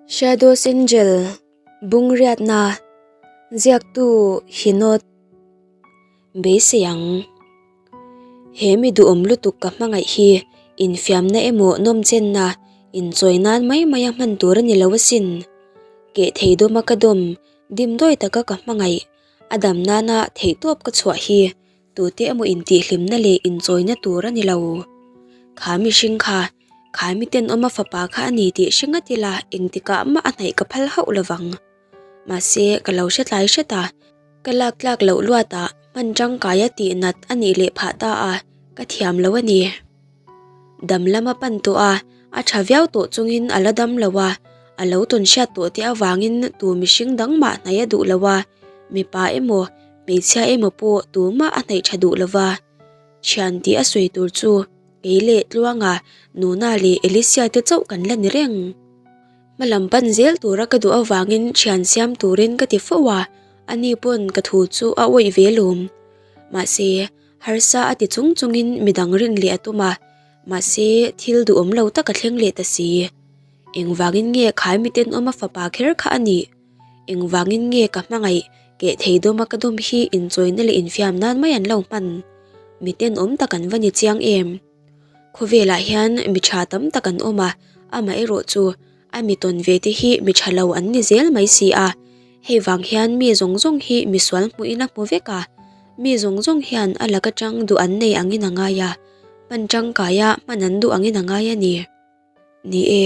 Shadows Angel, Bungriatna, Ziaktu Hinot, Beisei ang. He mi duhawm lutuk ka hmangaih hi infiamna emaw nawmchenna inchawi nan mai maia hman tur a ni lo asin. Keh thei dawma ka dawm, dimdawi taka ka hmangaih, a dam nana theihtawp ka chhuah hi tute emaw intihhlimna leh inchawina tur a ni lo. Kha mihring kha, kha mi tenawma fapa kha a ni tih hre ngat ila engtikah mah a hnaih ka phal hauh lovang. Mahse, ka lo hre tlai hret a, ka lak tlak loh luatah hman tangkaia tih nat a nih leh phah ta a, ka thiam lo a ni. Dam lama pan tawh a, a tha viau tawh chungin a la dam lo a, a lo tawn hriat tawh te avangin tu mihring dang mah hnaih a duh lo a, mipa emaw, hmeichhia emaw pawh tumah a hnaih tha duh lo va. Thian tih a sawi tur chu kei leh Tluanga, Nuna leh Elisia te chauh kan la ni reng. Hma lam pan zel tura ka duh avangin thian siam turin ka ti fo a, ani pawn ka thu chu a awih ve lawm. Mahse, Harsa a ti chung chungin midang rin leh a tum a, mahse thil duhawm lo tak a thleng leh ta si. Engvangin nge khai miten awm a fapa kher kha a nih? Engvangin nge ka hmangaih keh thei dawma ka dawm hi inchawina leh infiam nan mai an lo hman? Miten awm tak an va ni chiang em? Khawvelah hian mi tha tam tak an awm a, amaherawh chu A mi tawn ve te hi mi tha lo an ni zel mai si a, hei vang hian mi zawng zawng hi misual hmuhin a hmu vek a, mi zawng zawng hian a lak atang duh an nei angin a ngai a, hman tangkaia hman an duh angin a ngai a ni. Ni e,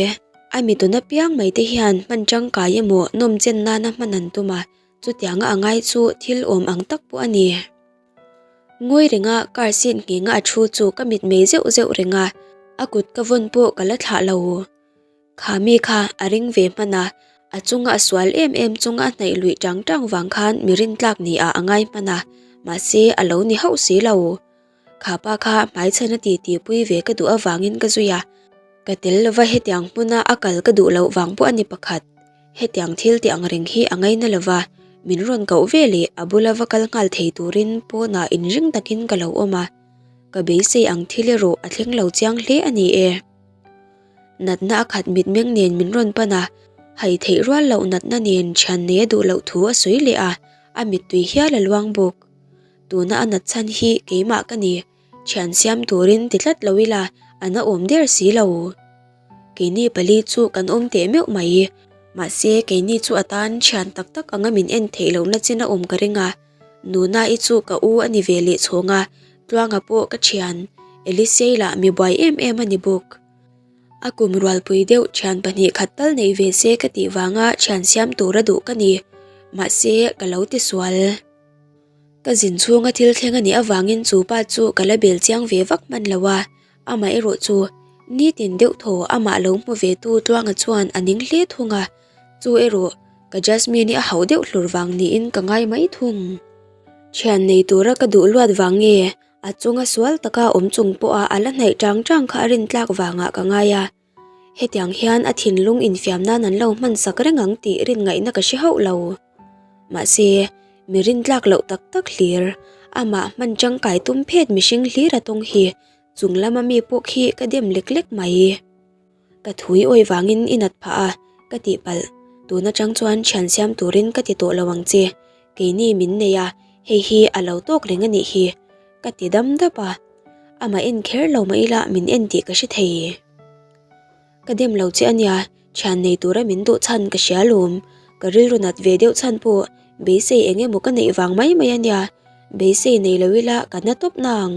a mi tawn apiang mai te hian hman tangkai emaw nawm chen nana hman an tum a, chutianga a ngai chu thil awm ang tak pawh a ni. Ngawi renga car seat nghenga a thu chu ka mitmei zeuh zeuh reng a, a kut ka vawn pawh ka la thlah lo. Kha mi kha a ring ve hman a, a chunga a sual em em chunga a hnaih luih tang tang vang khan mi rintlak ni ah a ngai hman a, mahse a lo ni hauh si lo. Kha pa kha hmaichhan a ti ti pui ve ka duh avangin ka zui a, ka tel lova hetiang hmuna a kal ka duh loh vang pawh a ni pakhat. Hetiang thil tih ang reng hi a ngaina lova, min rawn koh ve leh a bula va kal nghal thei turin pawnah inring takin ka lo awm a, ka beisei ang thil erawh a thleng lo chiang hle a ni e. Natna a khat mitmeng nen min rawn pan a, hai theih rual loh natna nen thian nei a duh loh thu a sawi leh a, a mittui hial a luang bawk. Tuna a nat chhan hi keimah ka ni, thian siam turin ti tlat lo ila a na awm der si lo. Keini pali chu kan awm teh meuh mai, mahse keini chu a tan thian tak tak anga min en theih lohna chin a awm ka ring a, Nuna-i chu ka u a ni ve leh chhawng a, Tluanga pawh ka thian, Elisei lah mi buai em em a ni bawk. A kum rualpui deuh thian 2 khat tal nei ve se ka tih vanga thian siam tura duh ka ni, mahse ka lo ti sual. Ka zin chhunga thil thleng a nih avangin chu pa chu ka la bel chiang ve vak hman lo a, amah erawh chu nitin deuh thaw amah lo hmu ve tu Tluanga chuan a ning hle thung a, chu erawh ka Jasmine-i a hauh deuh hlur vang niin ka ngai mai thung. Thian nei tura ka duh luat vang nge a chunga sual taka awm chung pawha a la hnaih tang tang kha a rintlak vangah ka ngai a. Hetiang hian a thinlung infiam nan an lo hman sak reng ang tih rinngaihna ka hre hauh lo. Mahse, mi rintlak loh tak tak hlir, amah hman tangkai tum phet mihring hlir a tawng hi chung lama mi pawh khi ka dem lek lek mai. Ka thui awi vangin i nat phah a, ka tihpalh. Tun atang chuan thian siam turin ka ti tawh lo ang che. Keini min nei a, hei hi a lo tawk reng a nih hi. Ka ti dam dap a. Amah en kher lo mah ila min en tih ka hre thei. Ka dem lo che a nia, thian nei tura min duh chhan ka hria lawm. Ka rilru nat ve deuh chhan pawh beisei eng emaw ka neih vang mai mai a nia. Beisei nei lo ila ka na tawp na ang.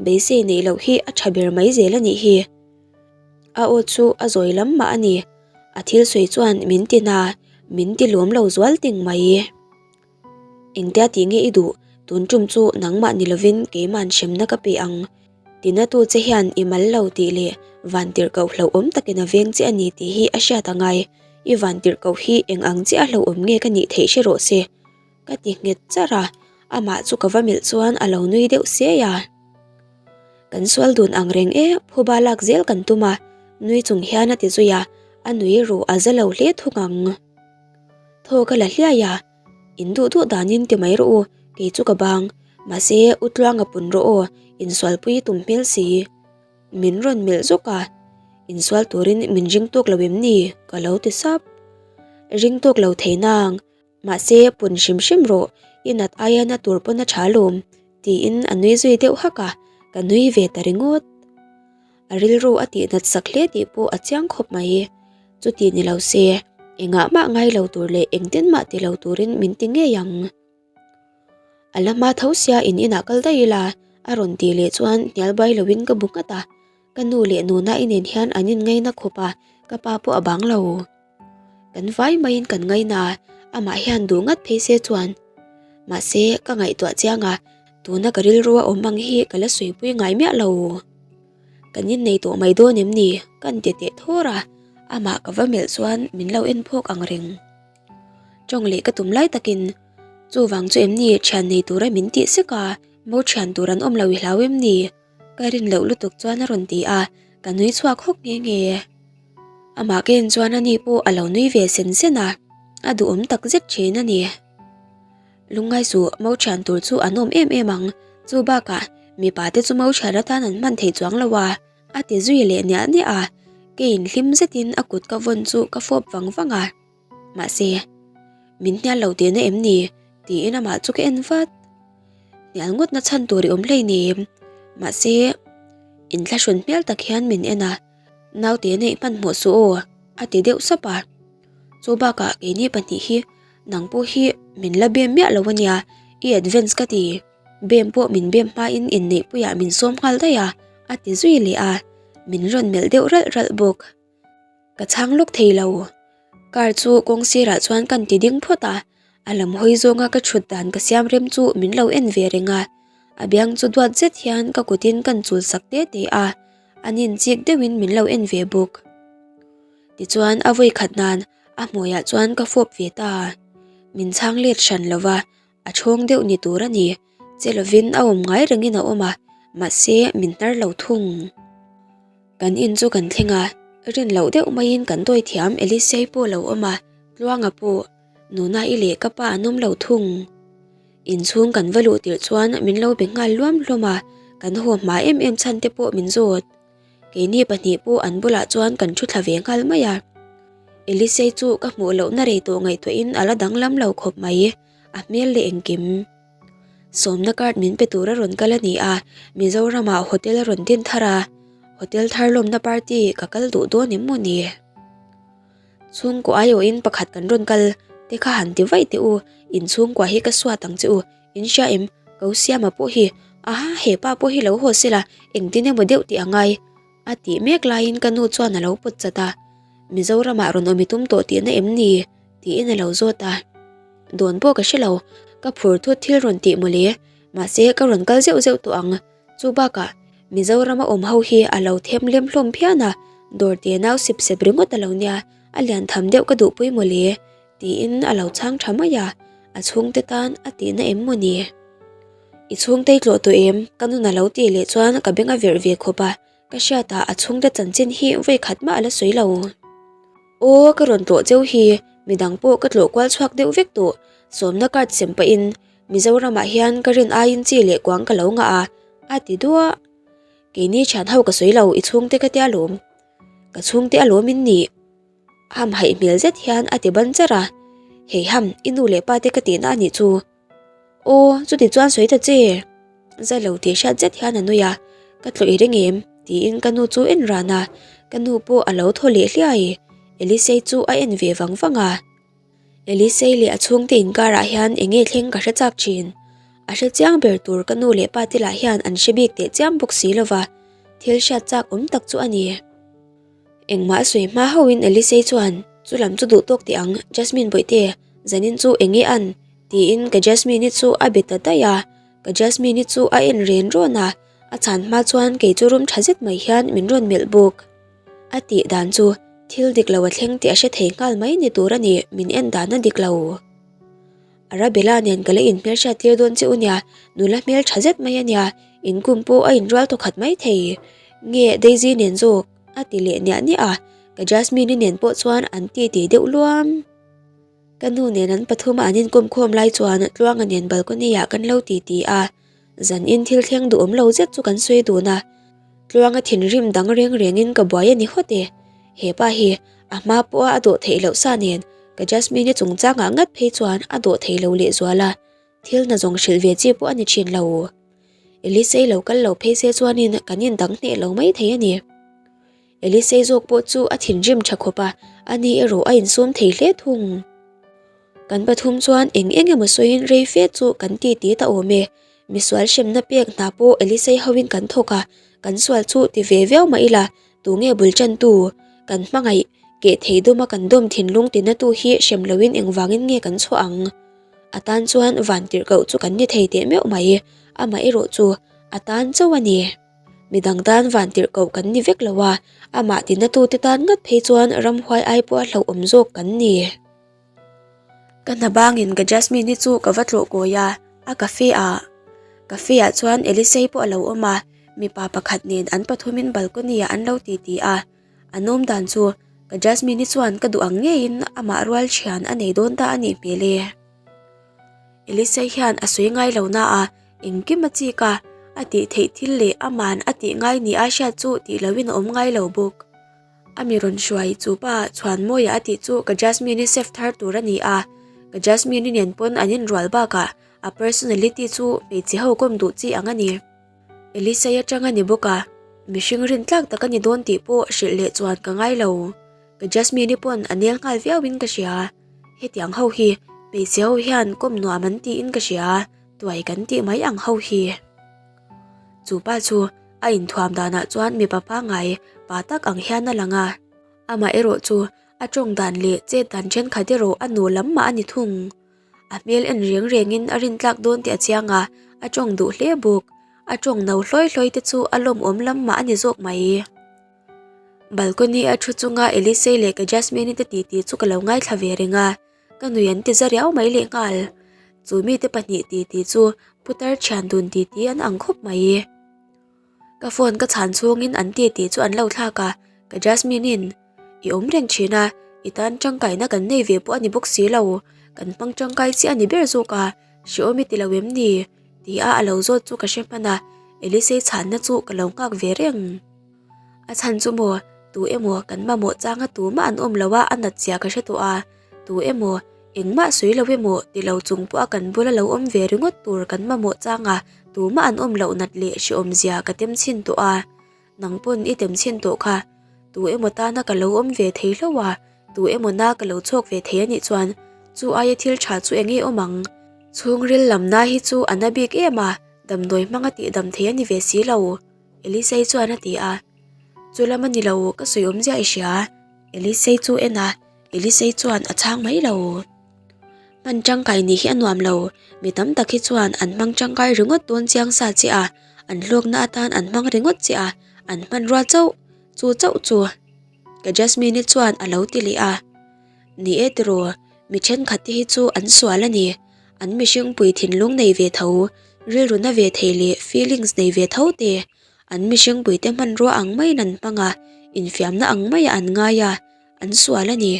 Beisei neih loh hi a tha ber mai zel a nih hi. A aw chu a zawi lam mah a ni. A thil sawi chuan min ti na, min ti lawm lo zual ting mai. Engtia tih nge i duh? Tun tum chu nangmah ni lovin keima'n hremna ka pe ang. Tinatu che hian i mal lo tih leh vantirhkoh hlauhawm takin a veng che a ni tih hi a hriat a ngai. I vantirhkoh hi eng ang chiah a hlauhawm nge ka nih theih hre rawh se. Ka ti nghet charh a, amah chu ka va melh chuan a lo nui deuh siai a. Kan sual dun ang reng e, phuba lak zel kan tum a, nui chung hian a ti zui a, a nui ruh a za lo hle thung ang. Thaw ka la hliai a, In duh duh danin ti mai rawh u, kei chu ka bang, mahse u Tluanga pun rawh aw, insualpui tum hmel si. Min rawn melh zawk a, insual turin min ring tawk lo em ni? Ka lo ti sap. Ring tawk lo thei nang. Mahse, pun hrim hrim rawh, i nat aia na tur pawn a tha lawm, tiin a nui zui deuh hak a, ka nui ve ta ringawt. A rilru a tihnat sak hle tih pawh a chiang khawp mai. Chuti ni lo se, engah mah ngai lo tur leh engtin mah ti lo turin min ti ngei ang. A la hma tho sia in inah kal daih ila, a rawn tih leh chuan hnial bai loin ka bu nghat a. Ka nu leh nuna i nen hian an inngaina khawp a, ka pa pawh a bang lo. Kan vai maiin kan ngaina a, amah hian duh ngat phei se chuan. Mahse, ka ngaihtuah chiang a, tuna ka rilru a awm ang hi ka la suipui ngai miah lo. Kan innei tawh mai dawn em ni? Ka inti teh thawr a, amah ka va melh chuan min lo en phawk ang reng. Tawng leh ka tum lai takin, Chuvang chu em ni thian nei tura min tih sek a, mo thian tur an awm lo i hlau em ni? Ka rin loh lutuk chuan a rawn ti a, ka nui chhuak hawk nghe nghe. Amah ka en chuan ani pawh a lo nui ve sen sen a, a duhawm tak zet thin a ni. Lungngai suh, mo thian tur chu an awm em em ang, chu bakah mipa te chu mo thian atan an hman thei chuang lo a, a ti zui leh niah niah a, keiin hlim zetin a kut ka vawn chu ka fawp vang vang a. Mahse, min hnial lo tihna em ni? tiin amah chu ka en vat. Hnial ngawtna chhan tur i awm hleinem. Mahse, inthlahrun hmel tak hian min en a, Naute neih hmanhmawh suh aw, a ti deuh sap a. Chu bakah keini pahnih hi nang pawh hi min la bem miah lo ania, i advance ka ti. Bem pawh min bem hmain inneihpuiah min sawm nghal daih a, a ti zui leh a, min rawn melh deuh ralh ralh bawk. Ka chhang lawk thei lo. Car chu kawng sirah chuan kan ti ding phawt a, a lam hawi zawnga ka thut dan ka siam rem chu min lo en ve reng a. A biang chu duat zet hian ka kutin kan chul sak te te a, a nin chik deuhin min lo en ve bawk. Tichuan a vawi khat nan a hmuiah chuan ka fawp ve ta. Min chhang let hran lo va, a chhawng deuh ni tur a ni. Che lovin a awm ngai rengin a awm a, mahse min hnar lo thung. Kan in chu kan thleng a, rin loh deuh maiin kan dawi thiam Elisei pawh lo awm a, Tluanga pawh, Nuna i leh ka pa an awm lo thung. Inchhung kan va luh tirh chuan min lo be nghal luam hlawm a, kan haw hma em em chhan te pawh min zawt. Keini pahnih pawh an bulah chuan kan thu thla ve nghal mai a. Elisei chu ka hmuh lohna rei tawh ngaihtuahin a la danglam lo khawp mai, a hmel leh engkim. Sawmna card min pe tur a rawn kal a ni a, Mizoramah hotel a rawn din thar a, hotel thar lawmna party ka kal duh dawn em maw ni? Chhungkaw aiawhin pakhat kan rawn kal te kha han ti vaih teh u, in chhungkua hi ka suat ang che u, in hria em? Ko Siama pawh hi, aha he pa pawh hi lo haw sela, engtin emaw deuh tih a ngai a tih mek laiin ka nu chuan a lo pawt chat a, Mizoramah rawn awm i tum tawh tihna em ni? tiin a lo zawt a. Dawn pawh ka hre lo, ka phur thut thil rawn tih mawle, mahse ka rawn kal zeuh zeuh tawh ang. Chu bakah Mizorama awm ho hi a lo them lem hlawm phian a, dawr te nau sip sep ringawt a lo nia, a lian tham deuh ka duhpui mawle, tiin a lo chhang tha mai a, a chhungte tan a tihna em maw ni? I chhungte i tlawh tawh em? Ka nun a lo tih leh chuan ka beng a verh ve khawp a, Ka hriatah a chhungte chanchin hi vawi khat mah a la sawi lo. Aw, ka rawn tlawh cheu hi, midang pawh ka tlawh kual chhuak deuh vek tawh, sawmna card sem pahin Mizoramah hian ka rin aiin chi leh kuang ka lo ngah a, a ti duah. Keini thian ho ka sawi lo, i chhungte ka tia lawm. Ka chhungte a lawm in nih. Ham haih hmel zet hian a ti ban char a, Hei ham, i nu leh pa te ka tihna a nih chu. Aw, chuti chuan sawi ta che. Zai lo tih hriat zet hian a nui a, Ka tlawh i ring em? tiin ka nu chu en ran a, ka nu pawh a lo thaw leh hliai. Elisei chu a en ve vang vang a. Elisei leh a chhungte inkarah hian eng nge thleng ka hre chak thin. A hre chiang ber tur ka nu leh pa te lah hian an hre bik teh chiam bawk si lova, thil hriat chak awm tak chu a ni. Engmah a sawi hma hauhin Elisei chuan, Chu lam chu duh tawk teh ang, Jasmine bawihte, zanin chu eng nge an? tiin ka Jasmine-i chu a be ta daih a, ka Jasmine-i chu a en ren rawn a, a chhan hma chuan kei chu rum tha zet mai hian min rawn melh bawk. A tih dan chu thil dik lo a thleng tih a hre thei nghal mai ni tur a ni, min en dan a dik lo. Arabella nen ka la inhmelhriat tir dawn che u nia, nula hmel tha zet mai a nia, in kum pawh a inrual tawh khat mai thei. Nge Daisy nen zawk? a ti leh niah niah a, ka Jasmine-i nen pawh chuan an ti ti deuh luam. Ka nu nen an pathuma an inkawmkhawm lai chuan Tluanga nen balcony ah kan lo ti ti a, zan in thil thleng duhawm lo zet chu kan sawi dun a, Tluanga thinrim dang reng rengin ka buai a ni hawt e. He pa hi a hma pawha a dawh theih loh sa nen Ka Jasmine-i chungchangah ngat phei chuan a dawh thei lo lehzual a, thil hna zawng hrilh ve chi pawh a ni thin lo. Elisei lo kal lo phei se chuanin kan indang hneh lo mai thei a ni. Elisei zawk pawh chu a thinrim tha khawp a, ani erawh a insum thei hle thung. Kan pathum chuan eng eng emaw sawiin rei fe chu kan titi ta awm e. Misual hremna pek hna pawh Elisei hoin kan thawk a, kan sual chu ti ve viau mah ila, tunge bul tantu? Kan hmangaih, keh thei dawma kan dawm thinlung tinatu hi hrem loin engvangin nge kan chhuah ang? A tan chuan van tirhkoh chu kan ni thei teh meuh mai, amah erawh chu a tan chauh a ni. Midang tan van tirhkoh kan ni vek lo a, amah tinatute tan ngat phei chuan ramhuai ai pawha hlauhawm zawk kan ni. Ka hna bangin ka Jasmine hi chu ka va tlawh kawi a, a cafe ah. Cafe ah chuan Elisei pawh a lo awm a, mipa pakhat nen an pathumin balcony ah an lo titi a. A nawm dan chu ka Jasmine hi chuan ka duh ang ngeiin amah rual thian a nei dawn ta a nih hmel e. Elisei hian a sawi ngai lo na a, engkim a chik a, a tih theih thil leh aman a tih ngai ni a hriat chu tih loin a awm ngai lo bawk. A mi rawn hruai chu pa Chhuanmawia a tih chu ka Jasmine-i chef thar tur a ni a, ka Jasmine-i nen pawn an inrual bakah a personality chu hmeichhe ho kawm duh chi ang a ni. Elisei atang a ni bawk a, mihring rin tlak tak a ni dawn tih pawh hrilh leh chuan ka ngai lo. Ka Jasmine-i pawn a nel nghal viauin ka hria. Hetiang ho hi hmeichhe ho hian kawm nuam an tiin ka hria, tuai kan tih mai ang ho hi. Chu pa chu a inthuam danah chuan mipa pangngai pa tak ang hian a lang a, amah erawh chu a tawng dan leh chet dan thenkhat erawh a nu lam mah a ni thung. A hmel en reng rengin a rintlak dawn tih a chiang a, a tawng duh hle bawk. A tawng no hlawi hlawi te chu a lawmawm lam mah a ni zawk mai. Balcony a thu chunga Elisei leh ka Jasmine-i te titi chu ka lo ngaithla ve reng a. Ka nui an ti za riau mai lehnghal. Chu mite pahnih titi chu putar thian dun titi an ang khawp mai. Ka phone ka chhan chhungin an titi chu an lo thlak a, ka Jasmine-in i awm reng thin a, i tan tangkaina kan nei ve pawh a ni bawk si lo, kan hmang tangkai chiah a ni ber zawk a, hrehawm i ti lo em ni? ti a a lo zawt chu ka hre hman a, Elisei chhanna chu ka lo nghak ve reng. A chhan chu maw, tu emaw kan mamawh changa tumah an awm lo a, a nat zia ka hre tawh a, tu emaw engmah sawi lo emaw ti lo chung pawha kan bula lo awm ve ringawt tur kan mamawh changa tumah an awm loh nat leh hrehawm zia ka tem chhin tawh a, nang pawn i tem chhin tawh kha, tu emaw tana ka lo awm ve thei hlauh a, tu emaw na ka lo chhawk ve thei a nih chuan chu aia thil tha chu eng nge awm ang? Chhungril lamna hi chu a na bik em a, damdawi hmanga tihdam thei a ni ve si lo. Elisei chuan a ti a, Chu lam a ni lo, ka sawi awm ziah i hria. Elisei chu en a, Elisei chuan a chhang mai lo. Hman tangkai nih hi a nuam lo, mi tam tak hi chuan an hmang tangkai ringawt dawn chiang sa che a, an hlawkna atan an hmang ringawt che a, an hmanrua chauh, chu chauh chu. Ka Jasmine-i chuan a lo ti leh a. Ni e tiraw, mi thenkhat te hi chu an sual a ni. An mihringpui thinlung nei ve tho, rilru na ve thei leh feelings nei ve tho te, an mihringpui te hmanrua ang maiin an hmang a, infiamna ang maiah an ngai a, an sual a ni.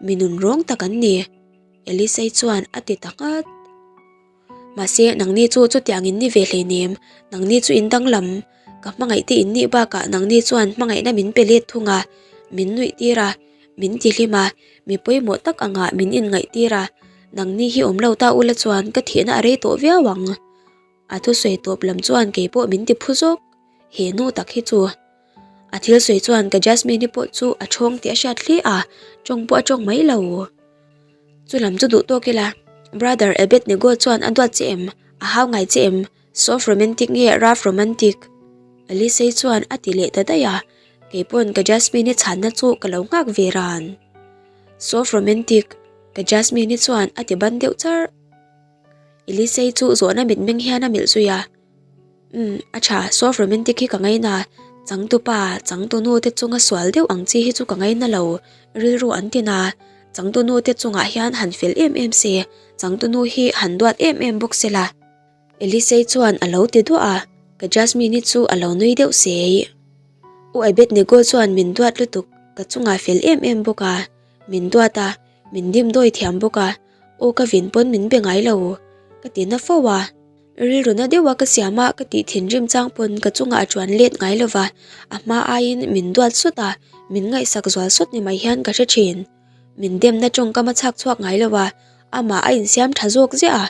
Mi nunrawng tak an ni. Elisei chuan a ti ta nghat. Mahse, nangni chu chutiang in ni ve hleinem, nangni chu in danglam, ka hmangaih te in nih bakah nangni chuan hmangaihna min pe let thung a, min nuih tir a, min ti hlim a, mi pawimawh tak angah min inngaih tir a, nangni hi awm lo ta ula chuan ka thihna a rei tawh viau ang. A thusawi tawp lam chuan kei pawh min ti phu zawk, he nu tak hi chu. A thil sawi chuan ka Jasmine-i pawh chu a ṭhawng tih a hriat hle a, ṭawng pawh a ṭawng mai lo. Chu lam chu duh tawk ila, Brother Abednego chuan a duat che em? A hau ngai che em? Soft romantic nge rough romantic? Elisei chuan a ti leh ta daih a, kei pawn ka Jasmine-i chhanna chu ka lo nghak ve ran. Soft romantic, ka Jasmine-i chuan a ti ban deuh charh. Elisei chu zawhna mitmeng hian a melh zui a. Umm, a tha, soft romantic hi ka ngaina, changtupa, changtunu te chunga sual deuh ang chi hi chu ka ngaina lo, rilru an tin a, changtunu te chungah hian han fel em em se, changtunu hi han duat em em bawk se la. Elisei chuan a lo ti duah a, ka Jasmine-i chu a lo nui deuh sei. U Abednego chuan min duat lutuk, ka chungah fel em em bawk a, min duat a, min dimdawi thiam bawk a, aw ka vin pawn min be ngai lo, ka ti na fo a. Rilru na deuha ka siam a, ka tih thinrim chang pawn ka chungah a chuan let ngai lova, a hma aiin min duat sawt a, min ngaihsak zual sawt ni mai hian ka hre thin. Min demna tawngkam a chhak chhuak ngai lo a, amah a insiam tha zawk ziah a.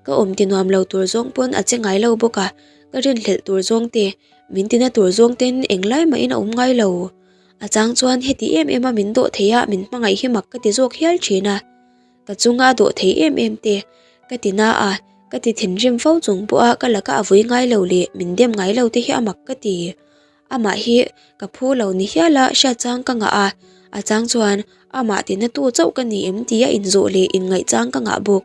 Ka awm ti nuam lo tur zawng pawn a che ngai lo bawk a, ka rinhlelh tur zawng te, min tina tur zawng ten englai mahin a awm ngai lo. A chang chuan heti em em a min dawh thei a, min hmangaih hi mak ka ti zawk hial thin a. Ka chunga a dawh thei em em te, ka ti na a, ka ti thinrim fo chung pawha ka laka a vui ngai lo leh min dem ngai lo te hi a mak ka ti. Amah hi ka phu lo ni hial a hriat chang ka ngah a, a chang chuan amah tina tu chauh ka ni em tia inzawh leh inngaih chang ka ngah bawk.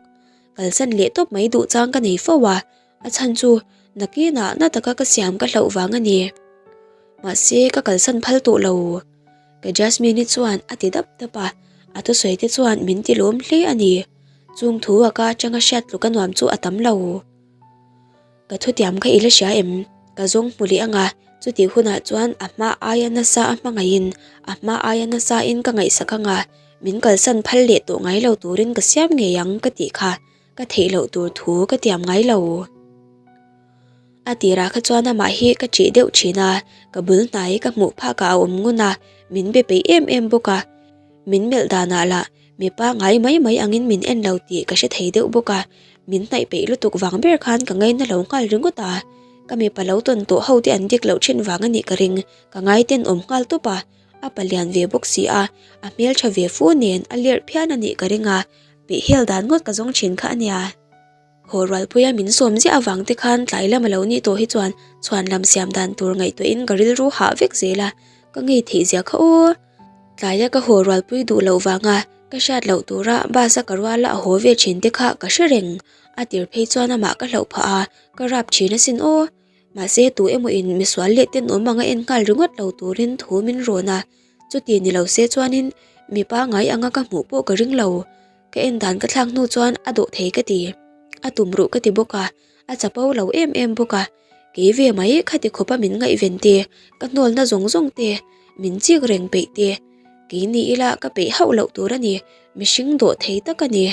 Kalsan leh tawp mai duh chang ka nei fo a, a chhan chu nakinah na taka ka siam ka hlauh vang a ni. Mahse ka kalsan phal tawh lo. Ka Jasmine-i chuan a ti dap dap a, a thusawi te chuan min ti lawm hle a ni. Chung thu a ka atanga hriat tluk a nuam chu a tam lo. Ka thutiam kha i la hria em? Ka zawng hmu leh ang a, chutih hunah chuan a hma aia nasa a hmangaihin a hma aia nasa in ka ngaihsak ang a, min kalsan phal leh tawh ngai lo turin ka siam ngei ang ka tih kha ka theih loh tur thu ka tiam ngai lo. A tirah kha chuan amah hi ka ṭih deuh ṭhin a, ka bul hnai ka hmuh phakah a awm ngun a, min be peih em em bawk a. Min melh danah lah mipa ngai mai mai angin min en lo tih ka hre thei deuh bawk a, min hnaih peih lutuk vang ber khan ka ngaina lo nghal ringawt a. Ka mipa lo tawn tawh ho te an dik loh ṭhin vang a nih ka ring, ka ngai tenawm nghal tawp a, a palian ve bawk si a, a hmelṭha ve fu nen a lerh phian a nih ka ring a, pehhel dan ngawt ka zawng ṭhin kha a nia. Haw rualpuia min sawm ziah avang te khan tlai lam a lo nih tawh hi chuan chhuan lam siam dan tur ngaihtuahin ka rilru hah vek zel a, ka ngei theih zia kha aw. Tlaia ka haw rualpui duh loh vanga ka hriat loh tura bus a ka ruala a haw ve thin te kha ka hre reng. A tir phei chuan amah ka hlauh phah a, ka rap thin asin aw. Mahse tu emaw in misual leh tenawm anga en nghal ringawt lo turin thu min rawn a, chuti ni lo se chuanin mipa ngai anga ka hmuh pawh ka ring lo. Ka en dan ka thlak hnu chuan a dawh thei ka ti. A tum ruh ka ti bawk a, a chapo lo em em bawk a. Kei ve mai khati khawpa min ngaihven te, ka hnawlna zawng zawng te, min chik reng peih te. Kei ni ila ka peih hauh loh tur a ni, mihring dawh thei tak a ni.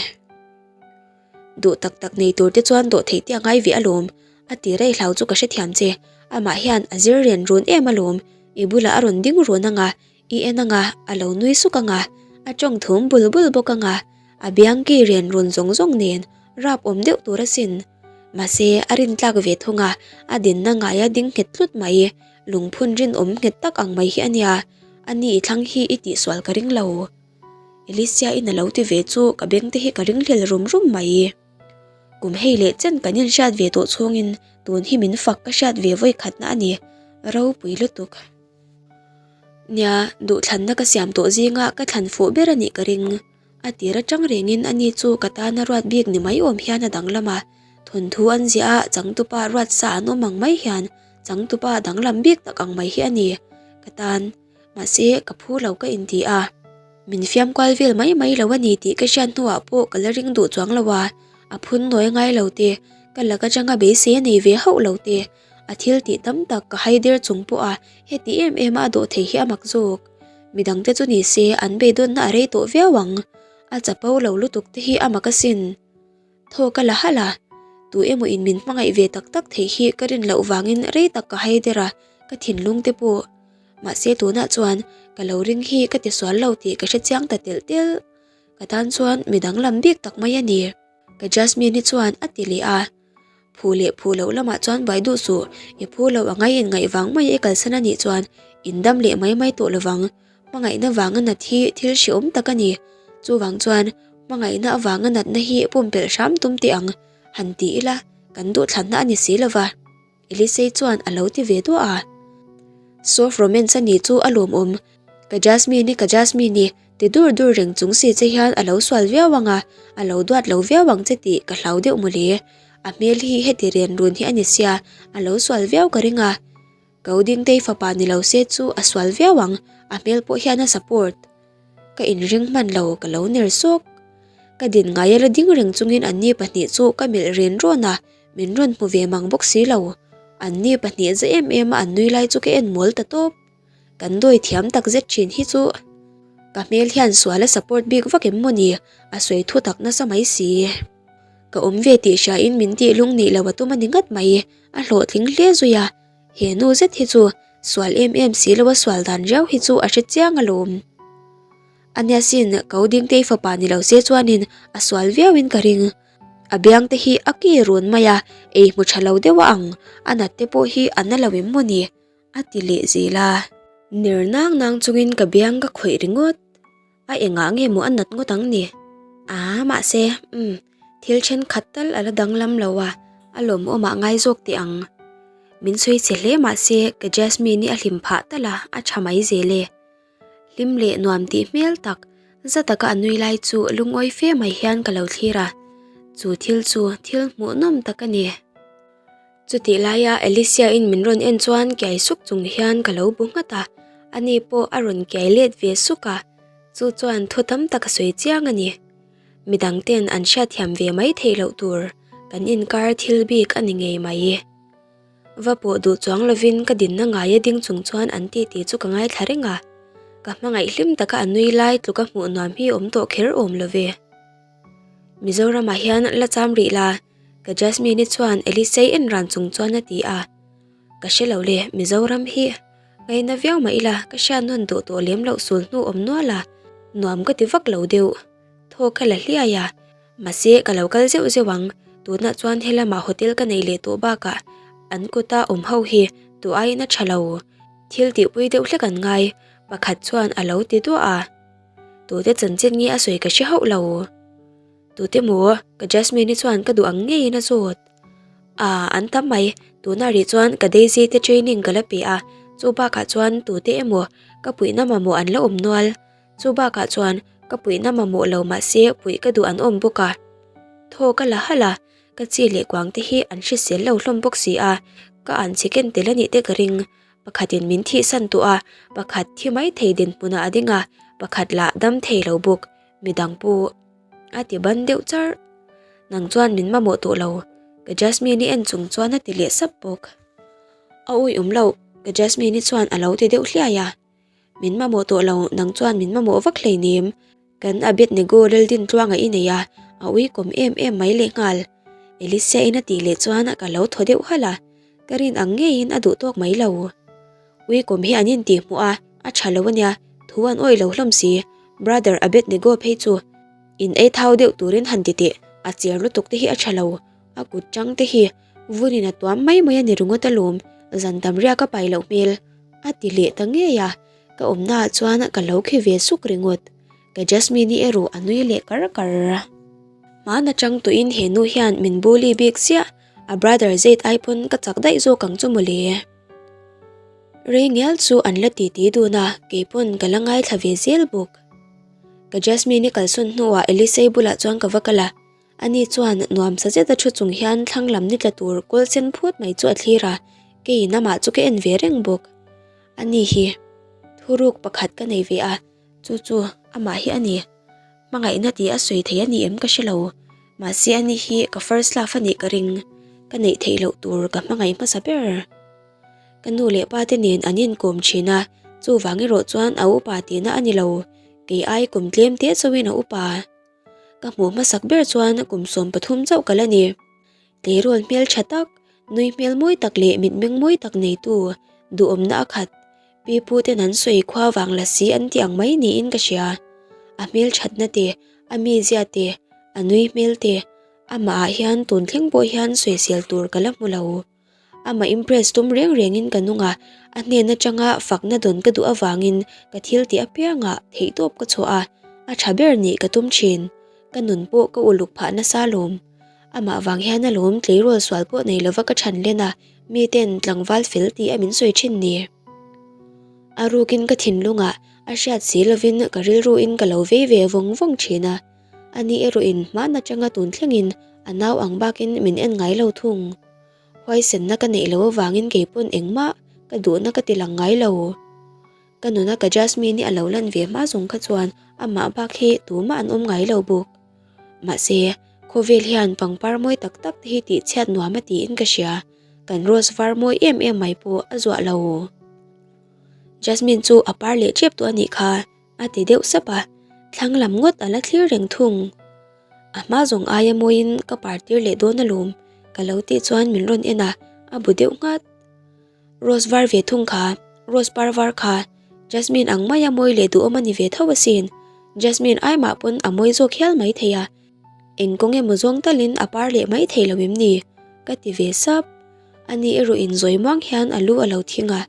Duh tak tak nei tur te chuan dawh theih te a ngai ve alawm, a ti rei hlau chu ka hrethiam che. Amah hian a zir rian run em alawm, i bulah a rawn ding run ang a, I en anga, a lo nui suk anga, a tawng thum bul bul bawk anga, a biang ki rian run zawng zawng nen rap awm deuh tur asin. Mahse, a rin tlak ve thung a, a dinna ngaia ding nghet tlut mai, lungphun rinawm nghet tak ang mai hi a nia, a ni i thlang hi i tihsual ka ring lo. Alicia in a lo ti ve chu ka beng te hi ka ring hlel rum rum mai. Kum hei leh chen kan inhriat ve tawh chhungin tun hi min fak ka hriat ve vawi khatna a ni, ropui lutuk. Nia, duhthlanna ka siam tawh zinga ka thlan fuh ber a nih ka ring. A tir atang rengin ani chu ka tana ruat bik ni mai awm hian a danglam a, thawnthu an ziah a changtupa ruat sa an awm ang mai hian changtupa danglam bik tak ang mai hi a ni ka tan. Mahse, ka phu lo ka inti a. Min fiam kual vel mai mai lo a ni tih ka hriat hnuah pawh ka la ring duh chuang lo a, a phun nawi ngai lo te, ka lak atanga beisei a nei ve hauh lo te, A thil tih tam tak ka hai der chung pawh a heti em em a a dawh thei hi a mak zawk. Midang te chu ni se an beidawnna a rei tawh viau ang. A chapo lo lutuk te hi a mak asin. Thaw ka la halh a, tu emaw in min hmangaih ve tak tak theih hi ka rin loh vangin rei tak ka hai der a, ka thinlung te pawh. Mahse tunah chuan ka lo ring hi ka ti sual lo tih ka hre chiang ta telh telh. Ka tan chuan midang lam bik tak mai a ni. Ka Jasmine-i chuan a ti leh a. Phu leh phu loh lamah chuan buai duh suh, i phu loh a ngai inngaih vang mai i kalsan a nih chuan in dam leh mai mai tawh lovang. Hmangaihna vanga nat hi thil hrehawm tak a ni. Chuvang chuan hmangaihna avanga natna hi pumpelh hram tum teh ang, han ti ila kan duhthlanna a ni si lova. Elisei chuan a lo ti ve duah a. Soft romance a nih chu a lawmawm. Ka Jasmine-i ka Jasmine-i ti dur dur reng chung si che hian a lo sual viau ang a, a lo duat lo viau ang che tih ka hlau deuh mawle. A hmel hi heti ren run hi a ni sia, a lo sual viau ka ring a. Ko Dingtei fapa ni lo se chu a sual viau ang, a hmel pawh hian a support. Ka inring hman lo, ka lo ner sawk. Ka din ngaia la ding reng chungin anni pahnih chu ka melh ren rawn a, min rawn hmu ve mang bawk si lo. Anni pahnih za em em a an nui lai chu ka en mawl ta tawp. Kan dawi thiam tak zet thin hi chu ka hmel hian sual a support bik vak em maw ni, a sawi thu tak nasa mai si. Ka awm ve tih hriain min tih lung nih lo a tum a ni ngat mai, a hlawhtling hle zui a. He nu zet hi chu sual em em si lo a sual dan riau hi chu a hre chiang alawm. Ania sin, ko Dingtei fapa ni lo se chuanin a sual viauin ka ring. A biang te hi a ki run mai a, ei hmu tha lo deuh a ang, a nat te pawh hi a na lo em maw ni? A ti leh zel a. Ner nang nang chungin ka biang ka khawih ringawt. A engah nge maw a nat ngawt ang ni? Aa, mahse, umm, thil thenkhat tal a la danglam lo a, a lawmawmah ngai zawk teh ang. Min sawi che hle mahse, ka Jasmine i a hlim phah tal a, a tha mai zel e. Hlim leh nuam tih hmel tak, za taka a nui lai chu lungawi fe mai hian ka lo thlir a, chu thil chu thil hmuhnawm tak a ni. Chutih laia Alicia-in min rawn en chuan kiai suk chung hian ka lo bu nghat a, ani pawh a rawn kiai let ve suk a, chu chuan thu tam tak a sawi chiang a ni. Midang ten an hriatthiam ve mai theih loh tur kan inkar thil bik a ni ngei mai. Va pawh duh chuang lovin ka dinna ngaia ding chung chuan an titi chu ka ngaithla reng a, ka hmangaih hlim taka a nui lai tluka hmuh nuam hi awm tawh kher awm lo ve. Mizoramah hian la cham rih la. Ka Jasmine-i chuan Elisei en ran chung chuan a ti a, Ka hre lo le, Mizoram hi ngaina viau mah ila ka hriat nawn duh tawh lem loh sul hnu awm nual a, nuam ka ti vak lo deuh. Thaw ka la hliai a, mahse ka lo kal zeuh zeuh ang, tunah chuan helamah hotel ka nei leh tawh bakah an kuta awm ho hi tu aiin a tha lo, thil tihpui deuh hlek an ngai, pakhat chuan a lo ti duah a, tute chanchin nge a sawi ka hre hauh lo. Tute maw? Ka Jasmine-i chuan ka duh ang ngeiin a zawt. Ah, an tam mai. Tunah rih chuan ka Daisy te training ka la pe a, chu bakah chuan tute emaw ka puihna mamawh an la awm nual. Chu bakah chuan ka puihna mamawh lo mahse puih ka duh an awm bawk a. Thaw ka la halh a, ka chi leh kuang te hi an hrisel lo hlawm bawk si a, ka an chhe ken tel a nih te ka ring. Pakhatin min thihsan tawh a, pakhat thi mai thei dinhmunah a ding a, pakhat lah dam thei lo bawk. Midang pawh a ti ban deuh charh. Nang chuan min mamawh tawh lo, ka Jasmine-i en chung chuan a ti leh sap bawk. A awih awm loh, ka Jasmine-i chuan a lo ti deuh hliai a. Min mamawh tawh lo, nang chuan min mamawh vak hleinem. Kan Abednego Laldintluanga i nei a, a uikawm em em mai lehnghal. Elisia-in a tih leh chuan ka lo thaw deuh halh a, ka rin ang ngeiin a duh tawk mai lo. Uikawm hi an intihhmuh a, a tha lo ania, thu an awih lo hlawm si. Brother Abednego phei chu in ei thau deuh turin han ti teh, a cher lutuk te hi a tha lo, a kut tang te hi vunin a tuam mai mai a ni ringawt alawm, zan tam riak a pai loh hmel a ti leh ta ngei a, ka awmna ah chuan ka lo khi ve suk ringawt, ka Jasmine-i erawh a nui leh kar kar. Hmaan atang tawhin he nu hian min bully bik chiah, a brother Zade ai pawn ka chak daih zawk ang chu mawle. Rei ngial chu an la titi dun a, keipawn ka la ngaithla ve zel bawk. Ka Jasmine-i kalsawn hnuah Elisei bulah chuan ka va kal a, ani chuan nuamsa zeta thu chung hian thlang lam ni tla tur kawl sen phut mai chu a thlir a, keiin amah chu ka en ve reng bawk. Ani hi thuruk pakhat ka nei ve a, chu chu amah hi a ni. Hmangaihna tih a sawi thei a ni em ka hre lo, mahse ani hi ka first love a nih ka ring, ka neih theih loh tur ka hmangaih hmasa ber. Ka nu leh pa te nen an inkawm thin a, chuvang erawh chuan a upa tihna a ni lo, kei ai kum tlem te chauhin a upa. Ka hmuh hmasak ber chuan kum 13 chauh ka la ni. Tleirawl hmel tha tak, nui hmel mawi tak leh mitmeng mawi tak neitu, duhawmna a khat, pi pu ten an sawi khua vang la si an tih ang mai niin ka hria. A hmel thatna te, a mizia te, a nui hmel te, amah ah hian tun thleng pawh hian sawisel tur ka la hmu lo. Amah impress tum reng rengin ka nung a, a hnen atanga fakna dawn ka duh avangin ka thil tih apiangah theihtawp ka chhuah a, a tha ber nih ka tum thin. Ka nun pawh ka uluk phah nasa alawm. Amah vang hian alawm tleirawl sual pawh nei lova ka chhan len a, miten tlangval fel tih a min sawi thin ni. A rukin ka thinlungah a hriat si lovin ka rilruin ka lo vei ve vawng vawng thin a, ani erawhin hman atanga tun thlengin a nau ang bakin min en ngai lo thung. Huaisenna ka neih loh avangin keipawn engmah ka duhna ka ti lang ngai lo. Ka nuna ka Jasmine-i a lo lan ve hma zawng kha chuan amah bak hi tumah an awm ngai lo bawk. Mahse, khawvel hian pangpar mawi tak tak te hi tihchhiat nuam a tiin ka hria, kan rose var mawi em em mai pawh a zuah lo. Jasmine chu a par leh tep tawh a nih kha, a ti deuh sap a, thlang lam ngawt a la thlir reng thung. A hma zawng aia mawiin ka par tir leh dawn alawm ka lo tih chuan min rawn en a, a bu deuh nghat. Rose var ve thung kha, rose par var kha, Jasmine ang maia mawi leh duhawm a ni ve tho asin. Jasmine ai mah pawn a mawi zawk hial mai thei a, eng kawng emaw zawng talin a par leh mai thei lo em ni? Ka ti ve sap. Ani erawh in zawi muang hian a lu a lo thing a.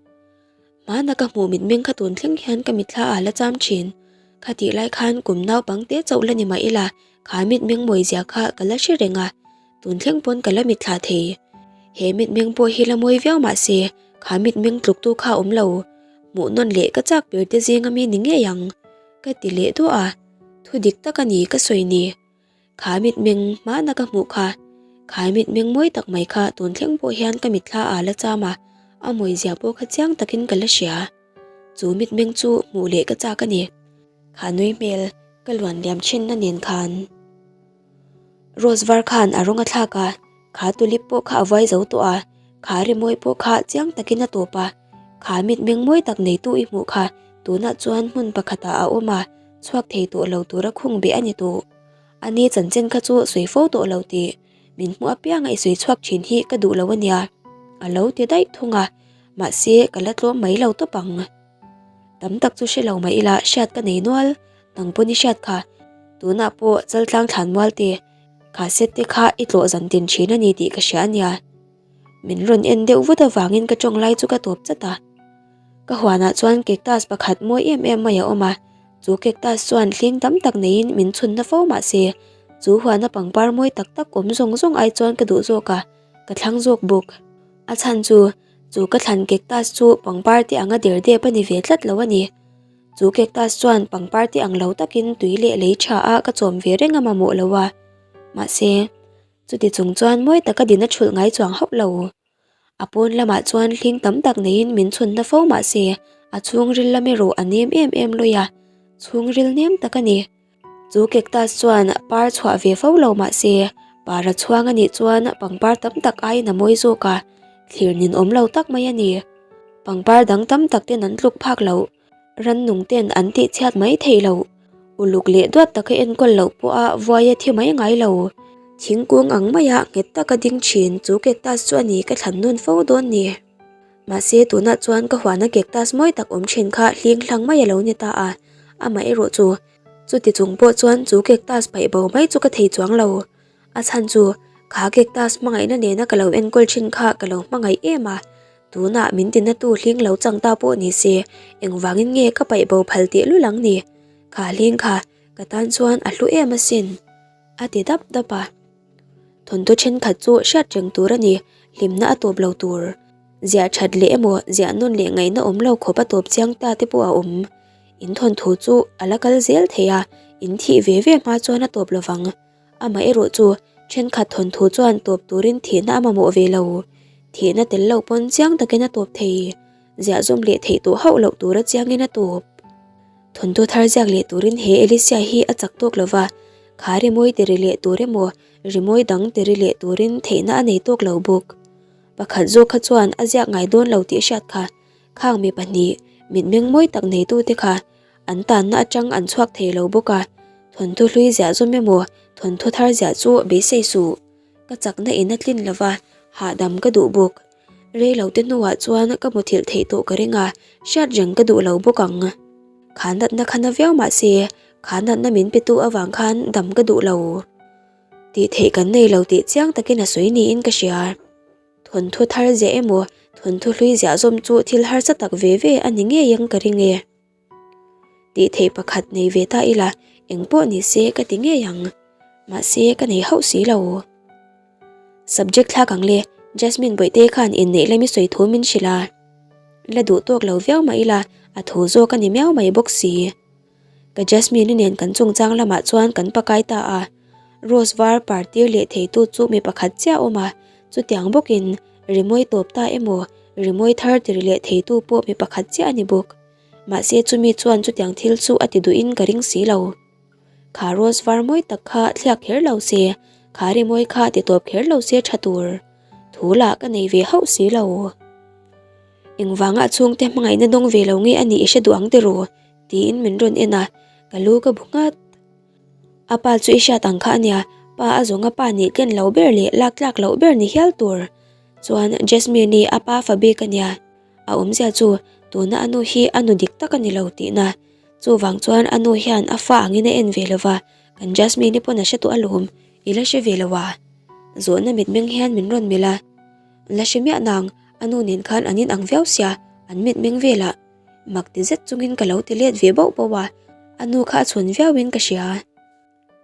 Hmana ka hmuh mitmeng kha tun thleng hian ka mitthla ah la cham thin. Khatih lai khan kum naupang te chauh la ni mah ila kha mitmeng mawi zia kha ka la hre reng a, tun thleng pawn ka la mitthla thei. He mitmeng pawh hi la mawi viau mah se kha mitmeng tluk tu kha awm lo. Hmuh nawn leh ka chak ber te zing ami ni ngei ang. Ka ti leh duah a, thu dik tak a ni ka sawi ni. Kha mitmeng hmana ka hmuh kha, kha mitmeng mawi tak mai kha tun thleng pawh hian ka mitthla ah la cham a, a mawi zia pawh kha chiang takin ka la hria. Chu mitmeng chu hmuh leh ka chak a ni. Kha nui hmel ka luan liam thinna nen khan. Rose var khan a rawng a thlak a, kha tulip pawh kha a vuai zo tawh a, kha rimawi pawh kha chiang takin a tawp a, kha mitmeng mawi tak neitu i hmuh kha tunah chuan hmun pakhatah a awm a, chhuak thei tawh lo tura khung beh a ni tawh. Ani chanchin kha chu sawi fo tawh lo tih min hmuh apianga i sawi chhuak thin hi ka duh lo a nia, a lo ti daih thung a, mahse ka la tlawm mai lo tawp ang. Tam tak chu hre lo mah ila hriat ka nei nual, nang pawn i hriat kha, tunah pawh Chaltlang thlanmual te, kha set te kha i tlawh zan tin thin a ni tih ka hria a nia. Min rawn en deuh vut avangin ka tawng lai chu ka tawp chat a. Ka huanah chuan cactus pakhat mawi em em mai a awm a, chu cactus chuan hling tam tak neiin min chhunna fo mah se, chu huana pangpar mawi tak tak awm zawng zawng ai chuan ka duh zawk a, ka thlang zawk bawk. A chhan chu, chu ka thlan cactus chu pangpar te anga der dep a ni ve tlat lo a ni. Chu cactus chuan pangpar te ang lo takin tui leh lei tha a ka chawm ve reng a mamawh lo a, mahse, chuti chung chuan mawi taka din a thulh ngai chuang hauh lo. A pawn lamah chuan hling tam tak neiin min chhunna fo mah se, a chhungril lam erawh a nem em em lawih a, chhungril nem tak a ni. Chu cactus chuan par chhuah ve fo lo mah se, par a chhuang a nih chuan pangpar tam tak aiin a mawi zawk a, thlir ninawm lo tak mai a ni. Pangpar dang tam tak ten an tluk phak loh. Rannung ten an tih chhiat mai theih loh. Uluk leh duat taka enkawl loh pawha vuai a thi mai ngai lo. Thingkung ang maia nghet taka ding thin chu cactus chu a ni ka thlan nawn fo dawn ni. Mahse tunah chuan ka huana cactus mawi tak awm thin kha hling hlang mai a lo ni ta a, amah erawh chu chuti chung pawh chuan chu cactus paih bo mai chu ka thei chuang lo. A chhan chu kha cactus hmangaihna nena ka lo enkawl thin kha ka lo hmangaih em a, Tunah min tinatu hling lo chang ta pawh ni se, engvangin nge ka paih bo phal teh lul ang ni? Kha hling kha ka tan chuan a hlu em asin, a ti dap dap a. Thawnthu thenkhat chu hriat reng tur a ni, hlimna a tawp lo tur. Ziah that leh emaw ziah nawn leh ngaihna awm lo khawp a tawp chiang ta te pawh a awm. In thawnthu chu a la kal zel thei a, in thih ve ve hma chuan a tawp lovang. Amah erawh chu thenkhat thawnthu chuan tawp turin thihna a mamawh ve lo. Thihna tel lo pawn chiang takin a tawp thei. Ziah zawm leh theih tawh hauh loh tura chiangin a tawp. Thawnthu thar ziak leh turin he Alicia hi a chak tawk lova, kha rimawi tiri leh tur emaw rimawi dang tiri leh turin theihna a nei tawk lo bawk. Pakhat zawk kha chuan a ziak ngai dawn lo tih hriat kha khang mi pahnih mitmeng mawi tak neitute kha An tanna atang an chhuak thei lo bawk a, thawnthu hlui ziah zawm emaw thawnthu thar ziah chu beisei suh. Ka chakna in a tlin lova, hahdam ka duh bawk. Rei lo te hnuah chuan ka muthilh theih tawh ka ring a, hriat reng ka duh lo bawk ang. Kha natna kha na viau mah se, kha natna min pe tu avang khan dam ka duh lo. Tih theih kan nei lo tih chiang takin a sawi niin ka hria. Thawnthu thar ziah emaw thawnthu hlui ziah zawm chu thil harsa tak ve ve a ni ngei ang ka ring e. Tih theih pakhat nei ve ta ila eng pawh ni se ka ti ngei ang. Mahse ka nei hauh si lo. Subject thlak ang le, Jasmine Bawihte khan inneih lami sawi thu min hrilh a. La duh tawk lo viau mah ila a thu zawk a ni miau mai bawk si. Ka Jasmine-i nen kan chungchang lamah chuan kan pakai ta a. Rose var par tir leh theitu chu mi pakhat chiah a awm a, chutiang bawkin rimawi tawp ta emaw rimawi thar tir leh theitu pawh mi pakhat chiah a ni bawk. Mahse chumi chuan chutiang thil chu a ti duhin ka ring si lo. Kha rose var mawi tak kha thliak kher lo se, kha rimawi kha ti tawp kher lo se tha tur. Thu lah ka nei ve hauh si lo. Engvanga a chhungte hmangaihna dawng ve lo nge a nih i hre duh ang tiraw? tiin min rawn en a, ka lu ka bu nghat. A pa chu i hriat ang kha a nia, pa a zawnga pa nih ken lo ber leh lak tlak loh ber ni hial tur. Chuan Jasmine-i a pa fa bik a nia. A awmzia chu tuna a nu hi a nu dik tak a ni lo tihna. Chuvang chuan a nu hian a fa angin a en ve lo va, kan Jasmine-i pawn a hre tawh alawm, i la hre ve lo a? Zawhna mitmeng hian min rawn melh a. La hre miah nang, a nu nen khan an inang viau sia, an mitmeng velah. Mak ti zet chungin ka lo ti let ve bauh bauh a, a nu kha a chhawn viauin ka hria.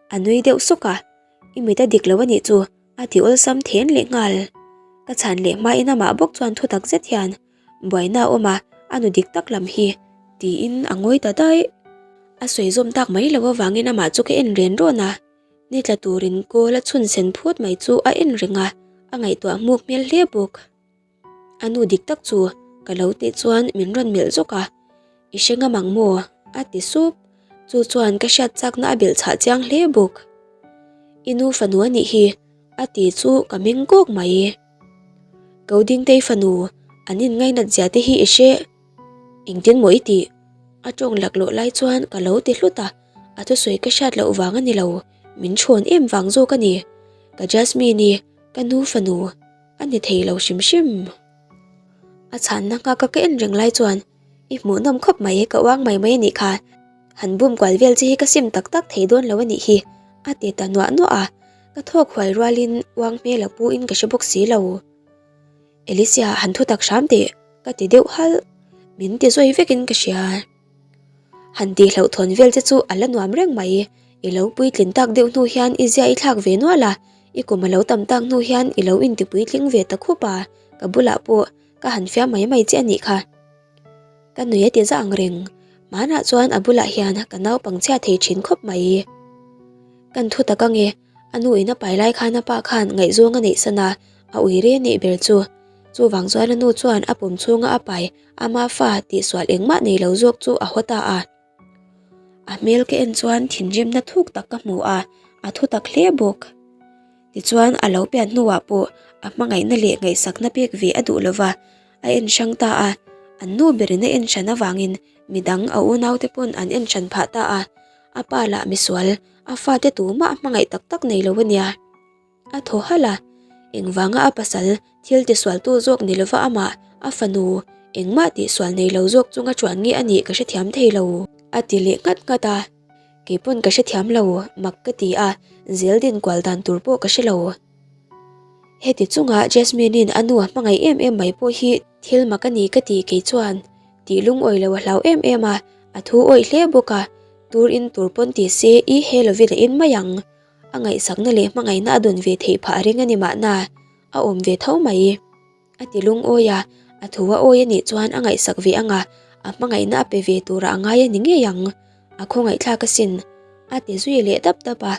A nui deuh sawk a, I mit a dik lo a nih chu, a ti awlsam then leh nghal. Ka chhan leh hmain amah bawk chuan thu tak zet hian, Buaina a awm a, a nu dik tak lam hi, tiin a ngawi ta daih. A sawi zawm tak mai lo avangin amah chu ka en ren rawn a, ni tla turin kawl a chhun sen phut mai chu a en reng a, a ngaihtuah hmuk hmel hle bawk. A nu dik tak chu ka lo tih chuan min rawn melh zawk a, I hre ngam ang maw? a ti sup. Chu chuan ka hriat chakna a belh chhah chiang hle bawk. I nu fanu a nih hi, a ti chu ka meng kawk mai. Ko Dingtei fanu, an inngainat zia te hi i hre. Engtin maw i tih? A tawng laklawh lai chuan ka lo ti hlut a, a thusawi ka hriat loh vang a ni lo, min chhawn em vang zawk a ni. Ka Jasmine-i, ka nu fanu. A ni thei lo hrim hrim. A chhanna nghaka ka en reng lai chuan i hmuhnawm khawp mai ka uang mai mai a nih kha. Han bum kual vel che hi ka sim tak tak thei dawn lo a nih hi a ti ta nuah nuah a, ka thawk huai rualin uang hmel a pu in ka hre bawk si lo. Alicia han thu tak hram teh ka ti deuh halh, min ti zawi vekin ka hria. Han tih hlauhthawn vel che chu a la nuam reng mai, i lo puitlin tak deuh hnu hian i zia i thlak ve nual a, I kum a lo tam tak hnu hian i lo intipuitling ve ta khup a, ka bulah pawh ka han fiam mai mai che a nih kha. Ka nui a ti za ang reng, hmanah chuan a bulah hian ka naupang chhia thei thin khawp mai. Kan thu tak ange, a nu in a pai lai khan a pa khan ngaihzawng a neih san a, a ui re neih ber chu. Chuvang chuan a nu chuan a pum chhunga a pai ama fa tihsual engmah nei lo zawk chu a haw ta a. A hmel ka en chuan thinrimna thuk tak ka hmu a, a thu tak hle bawk. Tichuan a lo pian hnuah pawh a hmangaihna leh ngaihsakna pek ve a duh lova, a en hrang ta a, an nu berin a en hran avangin midang a unaute pawn an en hran phah ta a, a pa lah misual, a fate tumah a hmangaih tak tak nei lo a nia. A thaw halh a, engvanga a pasal thil tisualtu zawk ni lova amah, a fanu, engmah tihsual nei lo zawk chunga chuan nge a nih ka hrethiam thei lo, a ti leh nghat nghat a. Kei pawn ka hrethiam lo, mak ka ti a, zel din kual dan tur pawh ka hre lo. Heti chunga Jasmine-in a nu a hmangaih em em mai pawh hi thil mak a ni ka ti kei chuan tih lungawi lo a hlau em em a, a thu awih hle bawk a, tur in tur pawn ti se i he lovin a in mai ang. A ngaihsakna leh hmangaihna a dawn ve theih phah reng a ni mahna, a awm ve tho mai. A ti lungawi a, a thu a awi a nih chuan a ngaihsak ve ang a, a hmangaihna a pe ve turah a ngai a ni ngei ang. A khawngaihthlak asin. A ti zui leh dap dap a,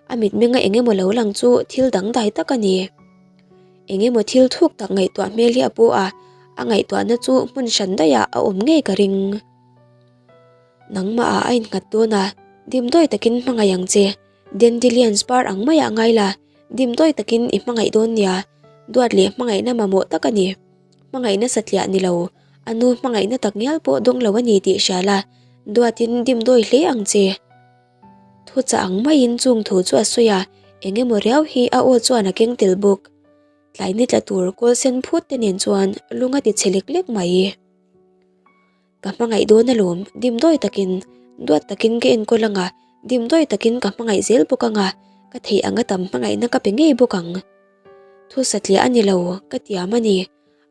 a mitmenga eng emaw lo lang chu thil dangdai tak a ni. Eng emaw thil thuk tak ngaihtuah hmel hi a pu a, a ngaihtuahna chu hmun hran daihah a awm ngei ka ring. Nangmah ah a innghat dawn a, dimdawi takin hmangaih ang che. Dandelions par ang maiah ngai la, dimdawi takin i hmangaih dawn nia. Duat leh hmangaihna mamawh tak a ni. Hmangaihna satliah ni lo, a nu hmangaihna tak ngial pawh dawng lo a ni tih hria la, duatin dimdawi hle ang che. Thuchah ang maiin chung thu chu a sawi a, eng emaw riau hi a aw chuan a keng tel bawk. Tlai ni tla tur kawl sen phut te nen chuan lung a ti chhe lek lek mai. Ka hmangaih dawn alawm, dimdawi takin, duat takin ka enkawl ang a, dimdawi takin ka hmangaih zel bawk ang a, ka theih anga tam hmangaihna ka pe ngei bawk ang. Thu satliah a ni lo, ka tiam a ni.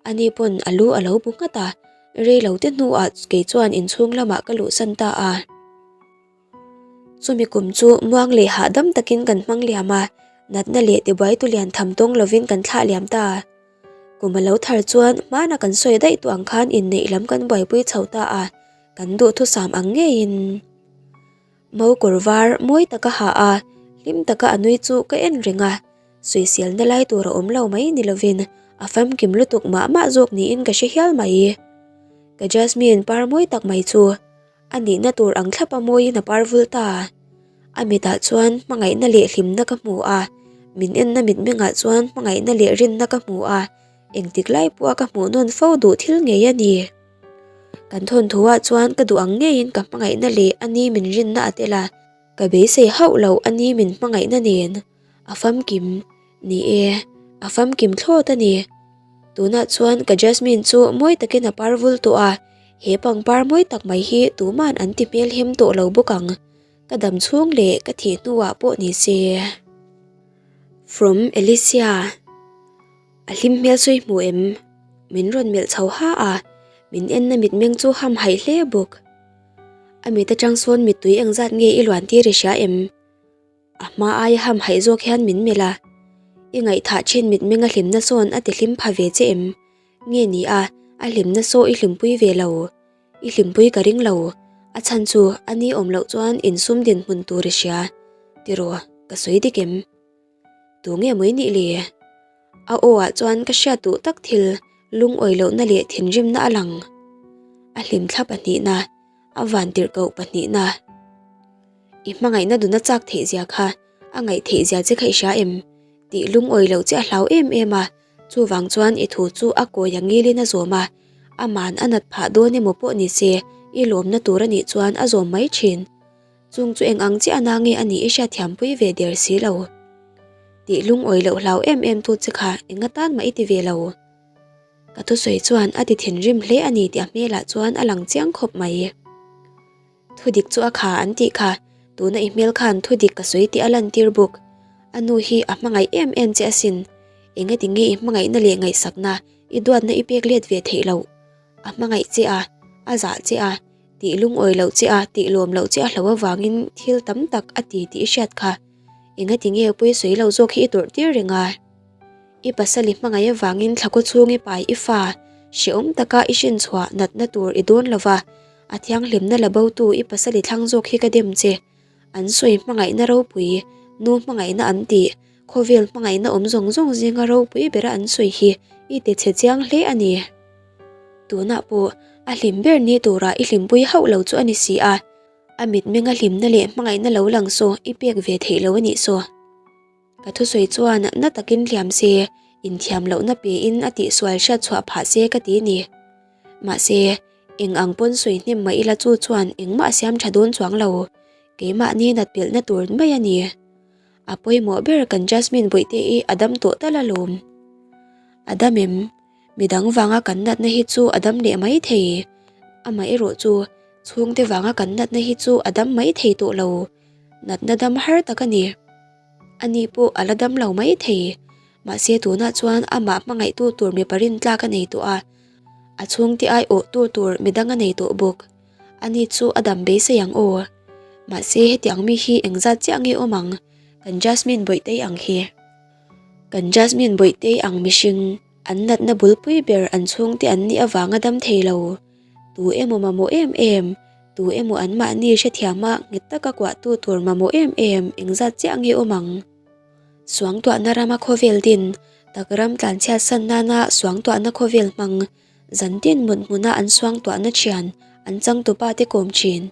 Ani pawn a lu a lo bu nghat a, rei lo te hnuah kei chuan inchhung lamah ka luhsan ta a. Chumi kum chu muang leh hahdam takin kan hmang liam a, natna leh tibuaitu lian tham tawng lovin kan thlah liam ta. Kum a lo thar chuan hmana kan sawi daih tawh ang khan inneih lam kan buaipui chho ta a, kan duhthusam ang ngeiin. Mo kawr var mawi taka ha a, hlim taka a nui chu ka en reng a, sawiselna lai tur a awm lo mai ni lovin a famkim lutuk mah mah zawk niin ka hre hial mai. Ka Jasmine par mawi tak mai chu A nihna tur ang thlap a mawiin a par vul ta. A mitah chuan hmangaihna leh hlimna ka hmu a, min enna mitmengah chuan hmangaihna leh rinna ka hmu a, engtik lai pawha ka hmuh nawn fo duh thil ngei a ni. Kan thawnthuah chuan ka duh ang ngeiin ka hmangaihna leh a ni min rinna a tel a, ka beisei hauh loh a ni min hmangaihna nen. A famkim, ni e, a famkim thlawt a ni. Tunah chuan ka Jasmine chu mawi takin a par vul tawh a, He pangpar mawi tak mai hi tuman an ti hmel hem tawh lo bawk ang. Ka dam chhung leh ka thih hnuah pawh ni se. From Alicia. A hlim hmel sawi hmu em? Min rawn melh chho ha a, min enna mitmeng chu ham haih hle bawk. A mit atang sawn mittui engzat nge i luan tir i hria em? A hma aia ham haih zawk hian min melh a, I ngaihthah thin mitmenga hlimna sawn a ti hlim pha ve che em? Nge ni a, a hlimna saw i hlimpui ve lo? I hlimpui ka ring lo, a chhan chu a ni awm loh chuan insum dinhmun tur i hria. Tiraw, ka sawi dik em? Tu nge mawi nih le? A aw ah chuan ka hriat duh tak thil lungawi lohna leh thinrimna a lang. A hlimthla pahnihna, a vantirhkoh pahnihna. I hmangaihna duna chak theih zia kha a ngaih theih zia che kha i hria em? Tih lungawi loh che a hlau em em a, chuvang chuan i thu chu a kawi a ngilin a zawm a, aman a nat phah dawn emaw pawh ni se i lawmna tur a nih chuan a zawm mai thin. Chung chu eng ang chiah na nge a nih i hriatthiampui ve der si lo. Tih lungawi loh hlau em em tu che kha eng atan mah i ti ve lo. Ka thusawi chuan a ti thinrim hle a ni tih a hmelah chuan a lang chiang khawp mai. Thudik chu a kha an tih kha, tuna i hmel khan thudik ka sawi tih a lantir bawk. A nu hi a hmangaih em em che asin. Engati nge i hmangaihna leh ngaihsakna, i duatna i pek let ve theih loh? A hmangaih che a, a zah che a, tih lungawi loh che a, tih lawm loh che a hlo avangin thil tam tak a ti tih i hriat kha. Engati nge pawi sawi lo zawk hi i tawrh tir reng a? I pasal i hmangaih avangin thlakaw chhung i pai i fa, hrehawm taka i hrinchhuah natna tur i dawn lo va, a thianghlimna la botu i pasal i thlang zawk hi ka dem che. An sawi hmangaihna ropui, nu hmangaihna an tih, khawvel hmangaihna awm zawng zawng zinga ropui bera an sawi hi i ti chhe chiang hle a ni. Tunah pawh a hlim ber ni turah i hlimpui hauh lo chu a ni si a, a mitmenga hlimna leh hmangaihna lo lang saw i pek ve theih lo a nih saw. Ka thusawi chuan na takin hliam se, inthiam lohna pein a tihsual hriatchhuah phah se ka ti ni. Mahse, eng ang pawn sawi hnem mah ila chu chuan engmah a siam tha dawn chuang lo, keimahni nat pelhna tur mai a ni. A pawimawh ber kan Jasmine bawihte i a dam tawh tal alawm. A dam em? Midang vanga kan natna hi chu a dam leh mai thei. Amaherawh chu, chhungte vanga kan natna hi chu a dam mai thei tawh lo. Natna dam har tak a ni. Ani pawh a la dam lo mai thei. Mahse tunah chuan amah hmangaihtu tur mipa rintlak a nei tawh a, a chhungte ai awhtu tur midang a nei tawh bawk. Ani chu a dam beisei ang aw. Mahse hetiang mi hi engzat chiah nge awm ang, kan Jasmine Bawihtei ang hi. Kan Jasmine Bawihtei ang mihring, an natna bulpui ber an chhungte an nih avanga dam thei lo. Tu emaw mamawh em em, tu emaw anmahni hrethiama nghet taka kuahtu tur mamawh em em engzat chiah nge awm ang? Suangtuahna rama khawvel din, tak ram tlanchhiat san nana suangtuahna khawvel hmang, zantin mut hmuna an suangtuahna thian an changtupa te kawm thin.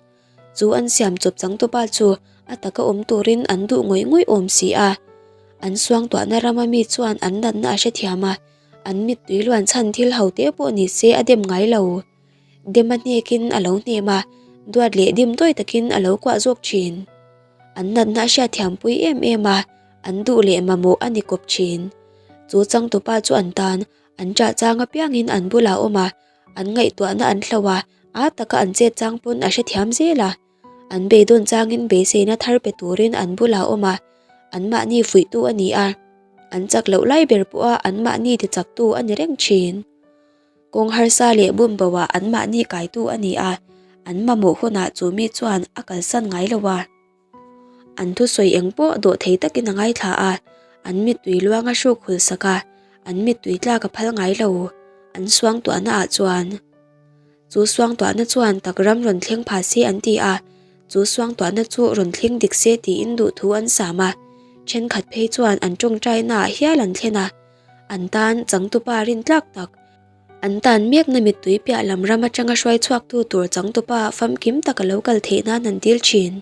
Chu an siam chawp changtupa chu a taka awm turin an duh ngawih ngawih awm si a. An suangtuahna rama mi chuan an natna a hrethiam a, An mittui luan chhan thil ho te pawh ni se a dem ngai lo. Dem a hnekin a lo hnem a, duat leh dim tawi takin a lo kuah zawk thin. An natna a hriatthiampui em em a, an duh leh mamawh a ni kawp thin. Chu changtupa chu an tan, an ṭah chang apiangin an bulah a awm a, an ngaihtuahna an hloh a, aa taka an chet chang pawn a hrethiam zel a. An beidawn changin beiseina thar pe turin an bulah a awm a, anmahni fuihtu a ni a, an chak loh lai ber pawha anmahni tichaktu a ni reng thin. Kawng harsa leh bumboah anmahni kaitu a ni a, an mamawh hunah chu mi chuan a kalsan ngai lo a. An thusawi eng pawh dawh thei takin a ngaithla a, an mittui luang a hruk hul sak a, an mittui tlak a phal ngai lo, an suangtuahna ah chuan. Chu suangtuahna chuan tak ram rawn thleng pha se an ti a, chu suangtuahna chu rawn thleng dik se tiin duhthu an sam a, thenkhat phei chuan an tawngtaina ah hial an thlen a, an tan changtupa rintlak tak, an tan mekna mittui piah lam ram atanga hruai chhuaktu tur changtupa famkim tak a lo kal theih nan an dil thin.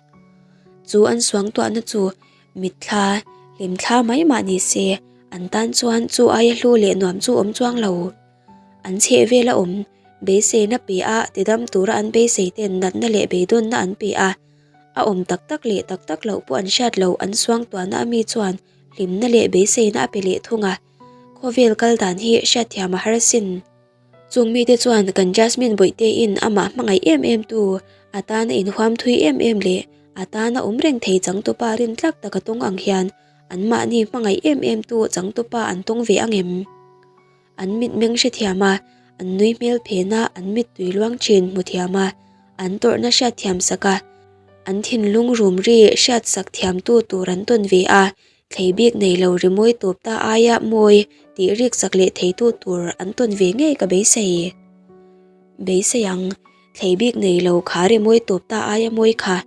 Chu an suangtuahna chu mitthla, hlimthla mai mah ni se, an tan chuan chu aia hlu leh nuam chu awm chuang lo. An chheh vel a awm, beiseina pe a, tidam tura an beisei ten natna leh beidawnna an pe a. A awm tak tak leh tak tak loh pawh an hriat loh an suangtuahna a mi chuan hlimna leh beiseina a pe leh thung a. Khawvel kal dan hi hriatthiam a har asin. Chung mite chuan kan Jasmine Bawihteiin amah hmangaih em em tu, a tana inhuam thui em em leh a tana awm reng thei changtupa rintlak taka tawng ang hian anmahni hmangaih em em tu changtupa an tawng ve ang em? An mitmeng hrethiam a, an nui hmel phen a, an mittui luang thin hmu thiam a, an tawrhna hriatthiam sak a, an thinlung rum ri hriatsak thiamtu tur an tawn ve a, thlei bik nei lo rimawi tawp ta aia mawi tih riksak leh theitu tur an tawn ve ngei ka beisei. Beisei ang, thlei bik nei lo kha rimawi tawp ta aia mawi kha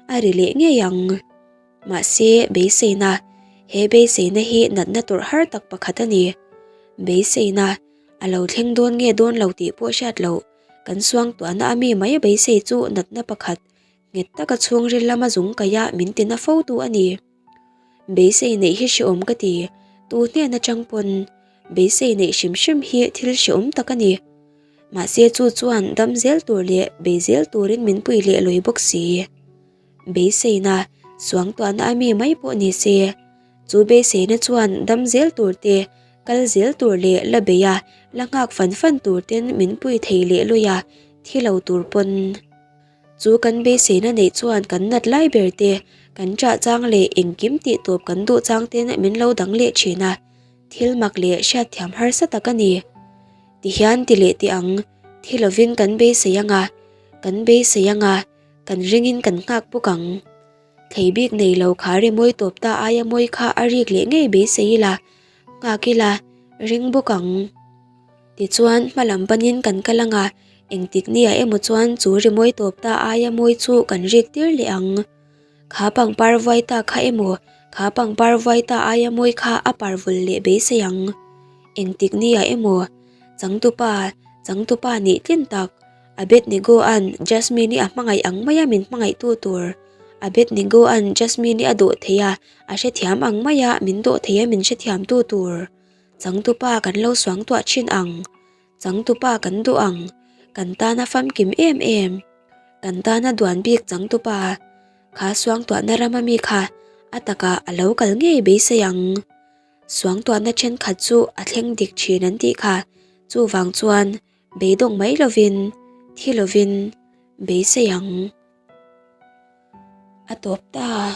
a ri leh ngei ang. Mahse, beiseina, he beiseina hi natna tawrh har tak pakhat a ni. Beiseina, a lo thleng dawn nge dawn lo tih pawh hriat loh, kan suangtuahna a mi mai beisei chu natna pakhat, nghet taka chhungril lama zung kaih a min tina fo tu a ni. Beisei neih hi hrehawm ka ti, tu hnen atang pawn beisei neih hrim hrim hi thil hrehawm tak a ni. Mahse chu chuan dam zel tur leh bei zel turin min pui leh lawi bawk si. Beiseina, suangtuahna a mi mai pawh ni se, chu beiseina chuan dam zel tur te, kal zel tur leh la bei a, la nghak fan fan tur ten min pui thei leh lawi a, thi lo tur pawn. Chu kan beiseina neih chuan kan nat lai ber te, kan ṭah chang leh engkim tih tawp kan duh chang ten min lo dang leh ṭhin a, thil mak leh hriatthiam harsa tak a ni. Tihian ti leh teh ang, thi lovin kan beisei ang a, kan beisei ang a, Kan ringin kan nghak bawk ang. Thlei bik nei lo kha rimawi tawp ta aia mawi kha a rik leh ngei beisei ila, nghak ila, ring bawk ang. Tichuan, hma lam panin kan kal ang a, engtik nia emaw chuan chu rimawi tawp ta aia mawi chu kan rik tir leh ang. Kha pangpar vuai ta kha emaw, kha pangpar vuai ta aia mawi kha a parvul leh beisei ang. Engtik nia emaw, changtupa, changtupa nih tlin tak, Abednego-a'n Jasmine-i a hmangaih ang maia min hmangaihtu tur. Abednego-a'n Jasmine-i a dawh thei a, a hrethiam ang maia min dawh thei a min hrethiamtu tur. Changtupa kan lo suangtuah thin ang. Changtupa kan duh ang. Kan tana famkim em em. Kan tana duan bik changtupa. Kha suangtuahna rama mi kha a takah a lo kal ngei beisei ang. Suangtuahna thenkhat chu a thleng dik thin an tih kha. Chuvang chuan. Beidawng mai lovin, thi lovin beisei ang. A tawp ta.